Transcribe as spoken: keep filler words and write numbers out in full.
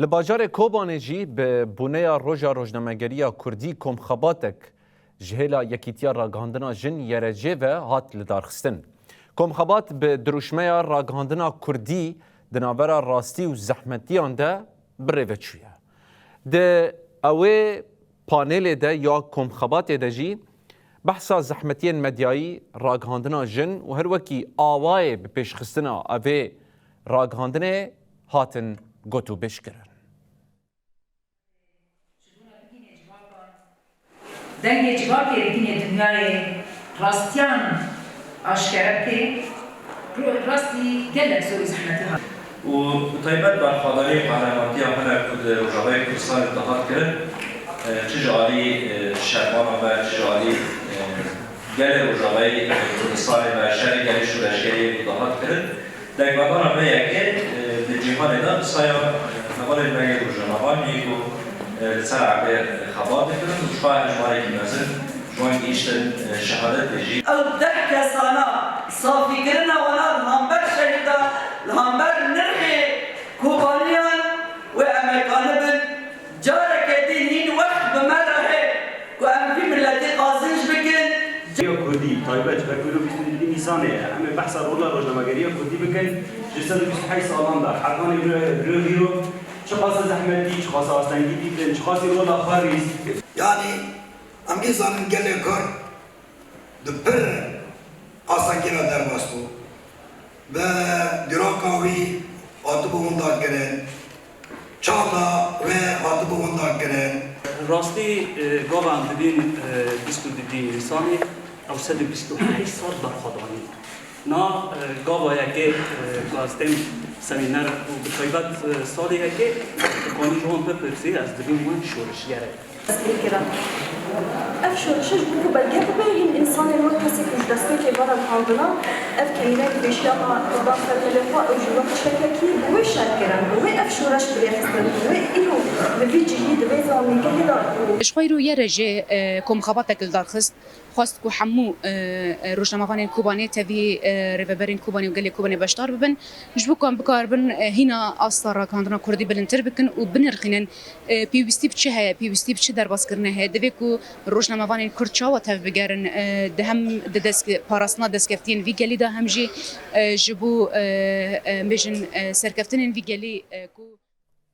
Li bajarê Kobanê jî bi boneya Roja Rojnamegeriya Kurdî komxebatek ji hêla Yekîtiya Ragihandina Jin, Y R C, ve hat lidarxistin. Komxebat bi dirûşmeya ragihandina Kurdî di navbera rastî û zehmetiyan de bi rê ve çûye. Di ewê panelê de ya komxebatê de jî behsa zehmetiyên medyayî, ragihandina jin û her wekî awayê bi pêşxistina evê ragihandinê hatin gotûbêj kirin. Dengê civakê digînê dinyayê rastiyan aşkere bikê, rastî gelek zor û zehmetî hat. Û bi taybet berxwedanî û qehremantiya me ku di Rojavayê Kurdistanê de hat kirin, e, çi ji alî, e, şervanan me, çi ji alî, e, gelê Rojavayê Kurdistanê me, şerê gelê şoreşgeriyê ku de hat kirin, dekberdana me yekê, e, di cîhanê de bi saya, e, hevalên me yê rojnamevan yên ku, e, li ser erdê xebat dikirin û ji xwe hejmarekî mezin ji wan gihîştin, e, şehadet tê jî. Ew deh kesana safîkirina wana li hember şehîda, li hember nirxê Kobaniyan wê em ê kanibin. Careke din hîn wext bi me re heye ku em vî miletî qazinc bikin. Ya Kurdî, taybet ji ber ku îro bîst û du Nîsanê ye, em ê behsa rola rojnamegeriya Kurdî bikin. Ji sed û bîst û heşt salan de hetanî îro, îro, îro çiqas zehmetî, çiqas astengî dîtin, çiqasî rola xwe rîsk. Yanî em vî zanin gelê Kurd di pir astengî re derbas bû. Bi dîroka wî hatibû winda kirin, çanda wê hatibû winda kirin. Rastî, e, gava em dibîn, e, bîst û du Nîsanê, ew sed û bîst û heşt sal berxwedanî. Na, e, gava yekê, e, ku ez têm semîner û bi taybet, e, salê yekê, dikanî ji wan bipirsî, ez dibînim wek şorişgerek. Destpêkirin. Ev şoreşe ji bo ku belge bibe, hîn însanên wek kesê ku ji destpêkê ve re dihandina, ev keyîneyê dibêjiya me Kurdan ser milê xwe, ew jî wek tiştekekî bi wê şer kirin, bi wê ev şoreş bi rê xistin, bi wê îro li vî cihî, di vê zilamîgehê de ku. Ji xwe îro Y R C, e, komxebatek li dar xist, xwest ku hemû, e, e, rojnamevanên Kobanê tevî, e, rêveberên Kobanê û gelê Kobanê beşdar bibin, ji bo ku em bikaribin, e, hîna asta ragihandina Kurdî bilindtir bikin û binirxînin. E, pêwîstî bi çi heye, pêwîstî bi çi derbazkirinê heye? Divê ku rojnamevanên Kurd çawa tevbigerin, e, di hem di desk-, parastina destkeftiyên vî gelî de hem jî, e, ji bo, e, e, em bêjin, e, serkeftinên vî gelî, e, ku